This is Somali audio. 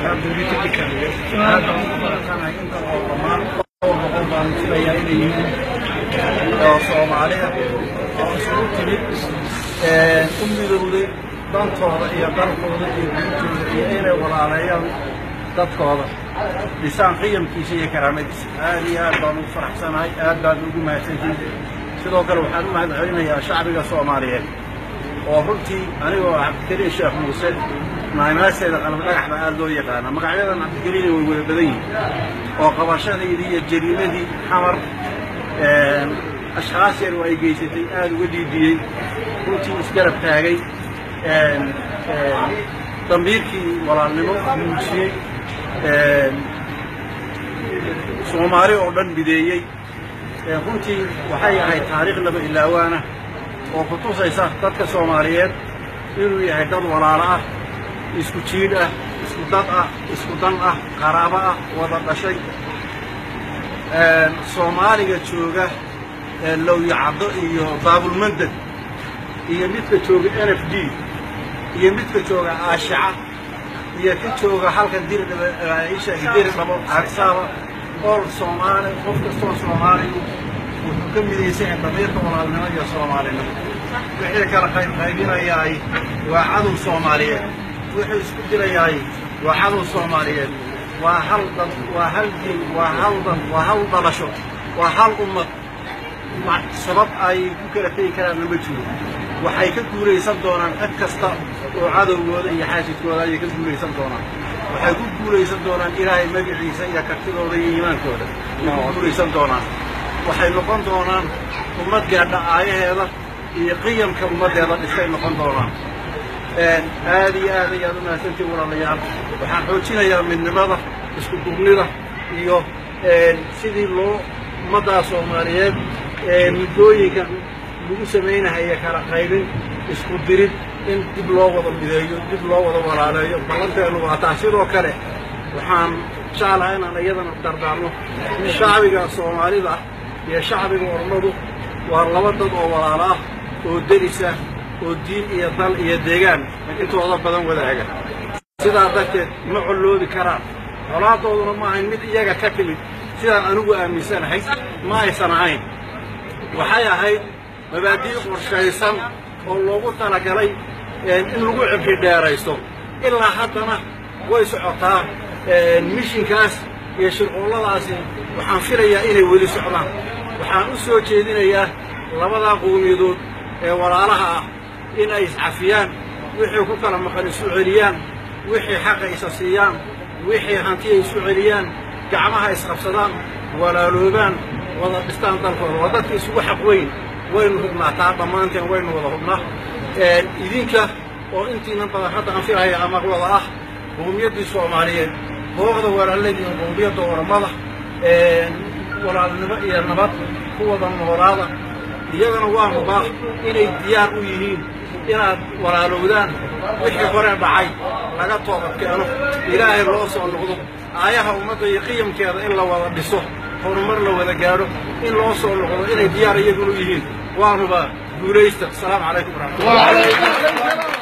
Aad baan ugu faraxsanahay intan oo dhammaan dhowr boqol baan filayaa inay yihiin oo Soomaaliya oo isugu timid, u midowday dantooda iyo dalkooda iyo diintooda iyo inay walaaleeyaan dadkooda, dhisaan qiyamkiisa iyo karaamadiisa. Aad iyo aad baan ugu faraxsanahay, aad baan ugu mahadsantihin. Sidoo kale waxaan u mahad celinayaa shacbiga Soomaaliyeed oo runtii anigoo Cabdikariin Sheekh Muuse, naymaaseeda Qalab Dhagax baa aad loo yaqaana, magacyadan Cabdikariin way wada badan yihiin, oo qabashadeydii iyo jariimadii Xamar ashkhaas yar oo ay geysatay aada uga dhiidiyey, runtii isgarab taagay, dambiirkii walaalnimo muujiyey, Soomaali oo dhan mideeyey. Runtii waxay ahayd taariikh laba ilaawaana oo ku tusaysa dadka Soomaaliyeed inuu yahay dad walaalo ah, isku jiidh ah, isku dad ah, isku dan ah, qaraabo ah, wada dhashay. Soomaaliga jooga Lowyacaddo iyo Baabulmandad iyo midka jooga NFD iyo midka jooga Aashaca iyo ka jooga halkan Diridhabo, Diridhabo, Aadisaaba, ool Soomaali, qof kastoo Soomaaligu wuxuu ka midaysan yahay damiirka walaalnimo iyo Soomaalinimo. Wixii kala qaybqaybinayaay waa cadow Soomaaliyeed, wuxuu isku dirayaay waa cadow Soomaaliyeed. Waa hal dad, waa hal diin, waa hal dan, waa hal dhalasho, waa hal ummad. Sabab ay ku kala tegi karaanna ma jiro. Waxay ka guulaysan doonaan cid kasta oo cadowgooda iyo xaasidkooda ayay ka guulaysan doonaan. Waxay ku guulaysan doonaan Ilaahay magaciisa iyo kartidooda iyo iimaankooda ayay ku guulaysan doonaan. Waxay noqon doonaan ummad gaadha aayaheeda iyo qiyamka ummaddeeda dhisay noqon doonaan. Aad iyo aad ayaad u mahadsantiin, walaalayaal. Waxaan xoojinayaa midnimada, isku duubnida iyo sidii loo ummaddaa Soomaaliyeed ee muddooyinkan lagu samaynahaya kala qaybin, isku dirid, in dib loo wada mideeyo, dib loo wada walaaleeyo. Ballanteennu waa taa. Sidoo kale waxaan jeclahay inaan iyadana dardaarmo shacbiga Soomaalida iyo shacbiga Ormadu waa laba dad oo walaalo ah oo deris ah oo diin iyo dal iyo deegaan intooda badan wadaaga. Sidaa darteed ma colloobi karaan, colaadooduna ma ahayn mid iyaga ka timid sidaan anigu aaminsanahay, ma aysan ahayn. Waxay ahayd mabaadii qorshaysan oo loogu talagalay in lagu cibri dheeraysto. Ilaa haddana way socotaa mishinkaas iyo shirqoolladaasi, waxaan filayaa inay weli socdaan. Waxaan u soo jeedinayaa labadaa qowmiyadood ee walaalaha ah in ay iscafiyaan, wixii ku kala maqan isu celiyaan, wixii xaqa isa siiyaan, wixii hantiya isu celiyaan, gacmaha isqabsadaan, walaaloobaan, wada dhistaan dalkooda. Waa dadka isugu xaq weyn, waynu hubnaa taa, dhammaanteen waynu wada hubnaa. Idinka oo intiinan badan hadda aan filaya ama wada ah qowmiyaddii Soomaaliyeed, booqda walaaladii qowmiyadda Oromada, walaalnimo iyo nabad ku wada noolaada. Iyagana waa hubaa inay diyaar u yihiin inaad walaalowdaan, wixii hore dhacay laga toobad keeno, Ilaahay loo soo noqdo, aayaha ummadda iyo qiyamkeeda in la wada dhiso, horumar la wada gaadho, in loo soo noqdo inay diyaar iyagunu yihiin waan hubaa. Guulaysta. Asalaamu calaykum waraxmatullah.